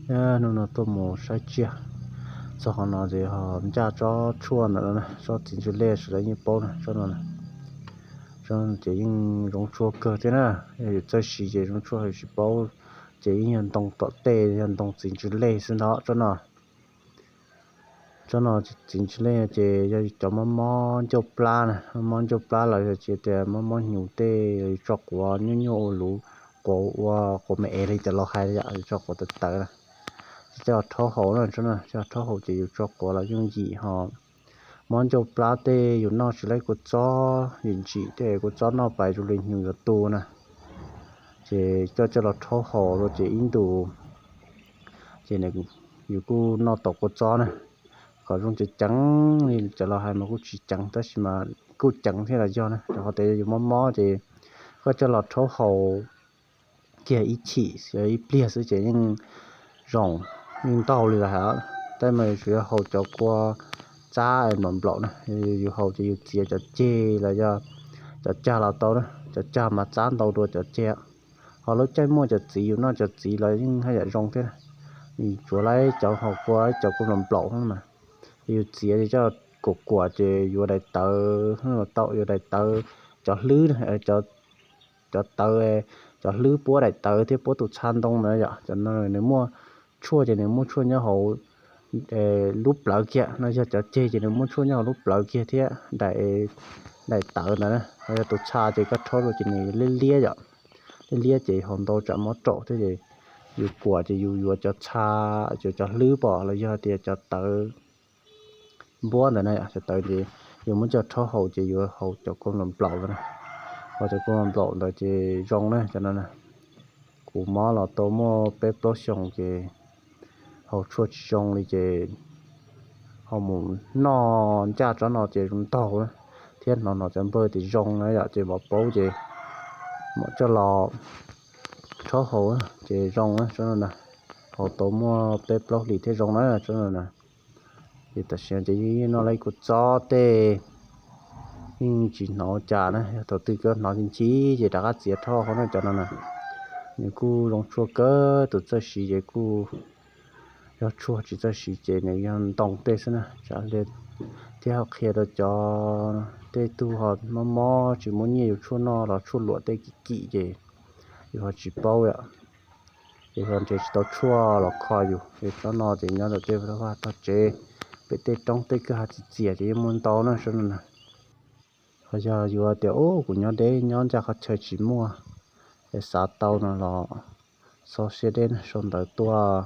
Hnub no tuaj mus saib tsiaj txog qhov no ces ho ncaj tsob tshuaj ntawm no na, tsob txiv ntsws lej sawv daws yeej paub na, tsob no na. Tsob ces yeej zoo tshuaj kawg thiab na. Yog yus txawj siv ces zoo tshuaj, yus tsis paub ces yeej yog ntoo tom tej, yog ntoo txiv ntsws lej xwb ntag tsob no. Tsob no txiv ntsws lej ces yog cov mob mob ncauj plab na, mob ncauj plab los yog tsis tias mob mob hnyuv tej, yus tso quav nyuaj nyuaj ua luv, quav ua quav me es li tias los hais yom, yus tso quav tawv tawv na, coj rhaub haus na, coj rhaub haus ces yus tso quav los yooj yim ho. Mob ncauj plab tej yus noj tsis laib kua txob, yus ntsim tej kua txob noj pais zoo li hnyuv yuav tu na, ces coj coj los rhaub haus rau ces ib ntus ces yus kuj noj tau kua txob na, kom zoo ceev ceev li cov laus hais mas kuj tsis ceev tab sis mas kuj ceev thiab los yog na, rau qhov tias yus mob mob ces koj coj los rhaub haus kiag ib chim ib pliag xwb ces yeej zoo, yeej ntau li lawm hais. Tab mas yus tsuas yog haus cov kua txab nplaum nplaum na, yus haus ces yus txiav cov ceg los yog cov cag los tau na, cov cag mas txab ntau dua cov ceg. Ho lub caij muaj cov txiv yus noj cov txiv los yeej haj yam zoo thiab. Yus tsuav laib cov haus kua, cov kua nplaum nplaum mas yus txiav coj kuam kuam ces yuav daim tawv tau, yuav daim tawv, cov hlwb, cov tawv, cov hlwb puab daim tawv thiab puab tus txha ntoo na yom, cov no nws muaj tshuaj ces nws muaj tshuaj nyob hauv lub plawv kiag no, yog cov ceg ces nws muaj tshuaj nyob hauv lub plawv kiag thiab daim tawv ntawd na, ho yog tus txha ces koj rhaub rau ces nws liab liab yom, liab liab ces haus ntau tsam mob raum thiab ces yus kuam ces yus yuav cov txha, yuav cov hlwb pom los yog tias cov tawv npuab ntawd na, cov tawv ces yus muab coj rhaub haus ces yuav haus cov kua nplaum nplaum ntawd na, haus cov kua nplaum nplaum ntawd ces zoo na cov no na. Kuv mob los tau muaj peb plaub xyoos ces haus tshuaj tsis zoo li ces ho mus noj ncaj tsob no ces zoo ntaug na, thiab hnov hnov cov npawg tias zoo na yom ces mam paub ces mam coj los rhaub haus ces zoo na tsob no na. Haus tau muaj peb plaub hlis thiab zoo na tsob no na. Ces tam sim no ces yeej noj laib kua txob tej, yeej tsis hnov cas na, yog thaum twg koj hnov nchi ces rov qab txiav rhaub haus na cov no na. Nws kuj zoo tshuaj kawg, tus txawj siv ces kuj yog tshuaj, tsis txawj siv ces nws yog ntoo tej xwb na. Thiab ho qhia rau cov tej tug ho mob mob tsis muaj nyiaj yuav tshuaj noj los tshuaj luam tej kim kim ces yus ho tsis paub yom, ces ho nrhiav tsis tau tshuaj los kho yus. Ces tsob no ces nyob ntawm tej vaj tog tsev, pem tej roob tej kwj ha txias txias ces yeej muaj ntau na tsob no na. Ho yog yus tias ub kuv nyob deb nyob ncaj qhov chaw tsis muaj es xav tau no los txhob siab deb na, sau ntawv tuaj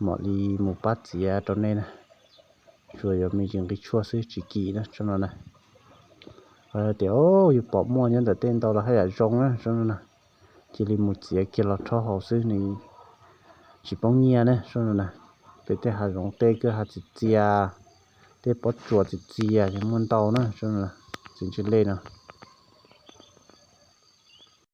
mam li mus pab txiav rau nej na. Tsuas yuav me ntsis nqi tshuaj xwb tsis kim na tsob no na. Ho yog tias yus pom muaj nyob ntawm tej ntau los haj yam zoo na tsob no na. Cia li mus txiav kiag los rhaub haus xwb, nws tsis poob nyiaj na tsob no na. Pem tej hav zoov tej kwj ha txias txias, tej pob tsuas txias txias ces muaj ntau na tsob no, txiv ntsws lej no.